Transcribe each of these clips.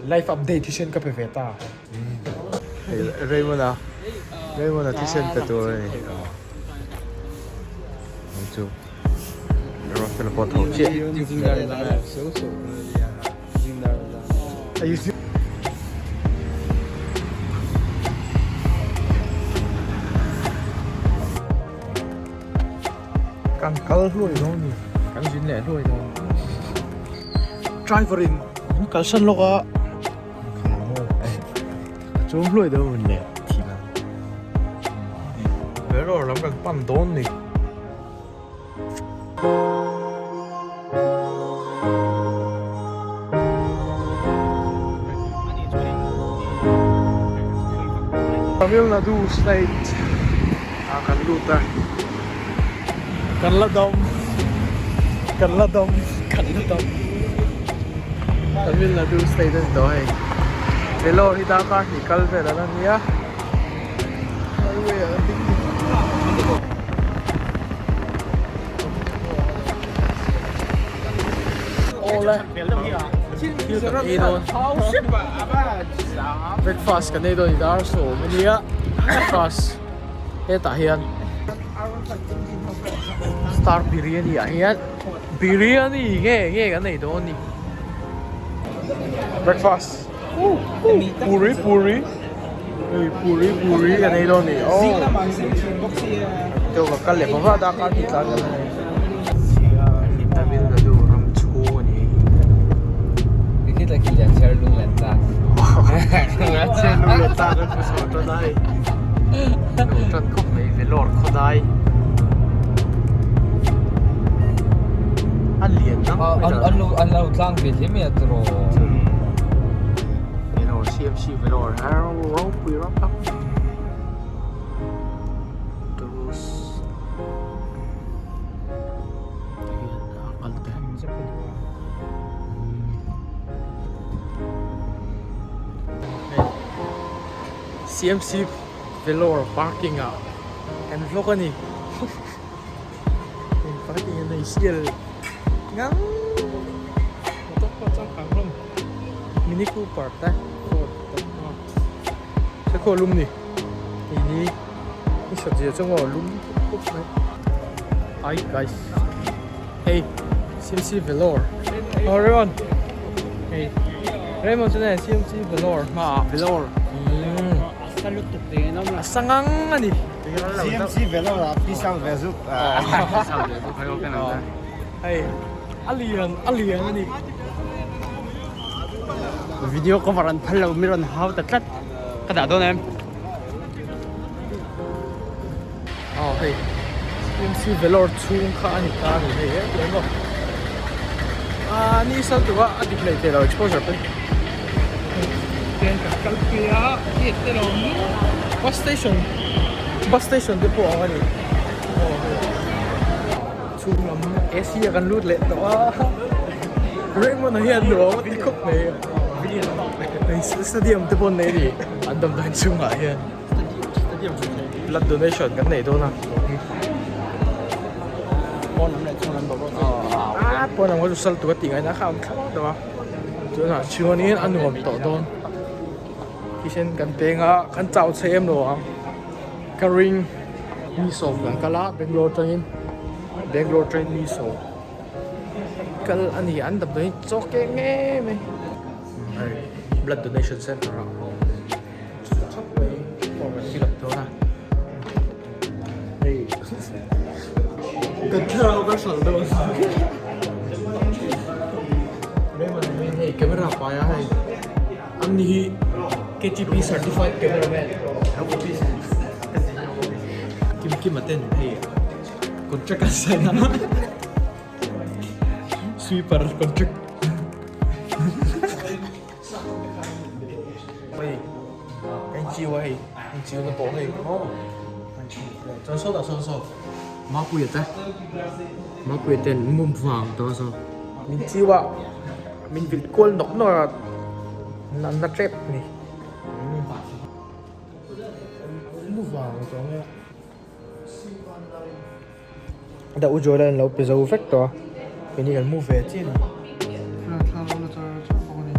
Life update hi sen ka pe ve ta. Hei Raymond-a Raymond-a thisen pe tur a ni. Hei chu Russell pawh tho chiah. Kan kal hluai dawn ni. Kan zin leh hluai dawn. Driver in min kalsan lawk a. Ka chuang hluai dawn mun leh thin a. Vellore lam kan pan dawn ni. Tamil Nadu state ah kan lut a kan la dam kan la dam kan la dam Tamil Nadu state a ni tawh hei Vellore hi darkar hnih kal vel a la nia highway ah a ding Awle thil kan ei dawn breakfast kan ei dawn dar sawm ania breakfast hetah hian star biryani ah hian biryani nge nge kan ei dawn ni breakfast puri puri hei puri puri kan ei dawn ni aw ka kal leh va va darkar hnih tlan kan nei. Tamil Nadu ram chhung a ni hei lung leh tlak an hmu chho tan a hei lo tan khawp mai Vellore khawdai a lian dang an lo tlang ve hle mai a tiraw Vellore CMC Vellore ropui ram tak CMC Vellore parking ah kan vlog a ni heng parking a nei sial ngang motor pawh changkang hlawm mini cooper te ford te se khaw lum ni keini i hriat zia chu maw lum khawp khawp mai hi guys hei CMC Vellore oh Raymond hei Raymond chu nge CMC Vellore hmaah Vellore a sa ngang a ni CMC Vellore ah pisang ve zuk hei a lian a lian a ni. Video cover an phal lo mi rawn hau ta tlat ka dah dawn em. Aw hei CMC Vellore chhung kha a ni ta a ni hei he ti emaw ah ni sal tura a dik leh thei lo exposure pawn ten kan kal phei a gate te lo awm bus station bus station te pawh ang a ni aw hei. Chhung lam AC ah kan lut leh tawh a Raymond ah hian nuam a ti khawp mai stadium te pawh an nei a ni an damdawiin chhungah hian blood donation kan nei dawn a pawn lam kha chu sal tur a tih ngaihna kha a awm thlap tawh a tunah chuanin a nuam tawh dawn thisen kan peng a kan chau chhe em lo ang. Ka ring mi sawm kan kal a Bangalore atangin Bangalore train mi sawm kal a ni an damdawi hi chaw keng ngei mai hei blood donation center ah tha mai form an fill up dawn a hei kan thlarau kan hralh dawn hei camera pai a hei. An ni hi KTP certified cameraman Kim Kim a ten hei contract an sign a sweeper contract hei ka inchiu a hei inchiu na pawh hei chuan sawtah sawn saw Mapuia te Mapuia ten mum vang tawh a saw min chiu a. Min vilh kual nawk nawk a, na tep a ni. Mu vang tawh ang e. Da u Joel an lo pe zo vek tawh a, keini kan mu ve chiah a ni.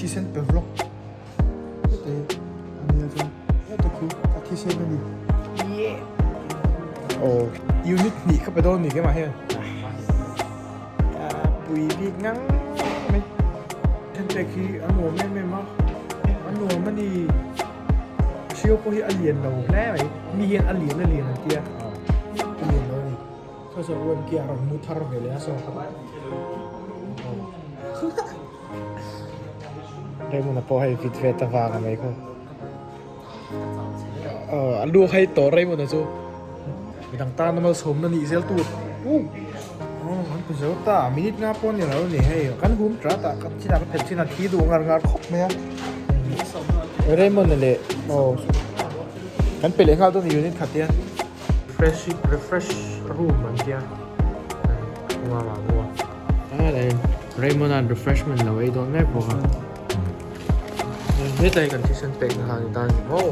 Thisen pe vlog heta hi a nia chuan heta khu a thisen a ni aw unit hnih kha pe dawn ni keimah hian pui bik ngang mai then pek hi a nuam em em a a nuam a ni hriau pawh hi a lian lo hle mai mi hian a lian a lian an tia a lian lo a ni. Saw saw UMK a rawn mu thar ve leh a saw. Raymond a pawh hei vit ve ta vang a mai khaw. A lu hei tawh Raymond a chu. Midang tan a malsawmna nih zel tur. An pe zo ta minute nga pawh ni lo ni hei kan hum trat a ka chinah ka phelh chinah thi duh ngar ngar khawp mai a. Raymond a leh aw kan pe leh nghal dawn unit khat hian. Fresh refresh room an tia wa wa wa Raymond an refreshment lo ei dawn mek bawk a hetlai kan thisen pek na kha ni ta ni maw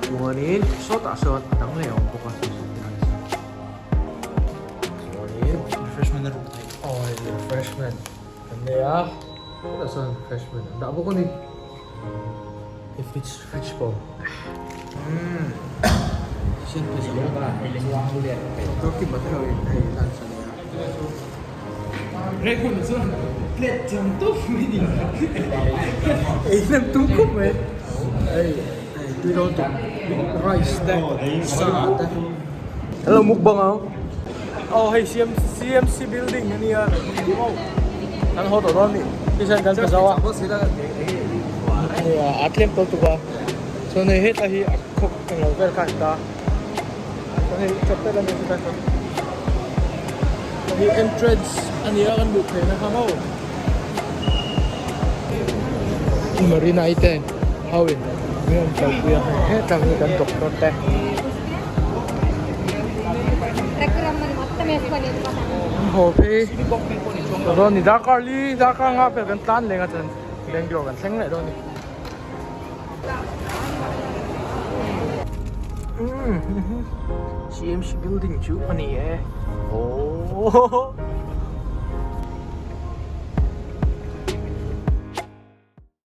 chuanin sawtah sawn a dang leh a awm bawk a chuanin refreshment a room theih aw hei refreshment kan nei a hetah sawn refreshment an dah bawk a ni. Hei fridge fridge pawh Hello mukbang ang aw hei CMC building ania kan haw tawh dawn a ni tichuan kan pe zo a. A tlem tawh tuk a chuan hei hetlai hi a khawp englo vel kha a ni ta chuan hei chapel a ni chu tlai sawn hei entrance a ni a kan luh theihna kha ho Marina i te ho in min rawn kalpui a hei hetlang hi kan doctor te. An haw phei dawn ni darkar li darkar nga vel kan tlan leng a chuan Bangalore kan thleng leh dawn a ni. CMC building chu a ni e. Aww.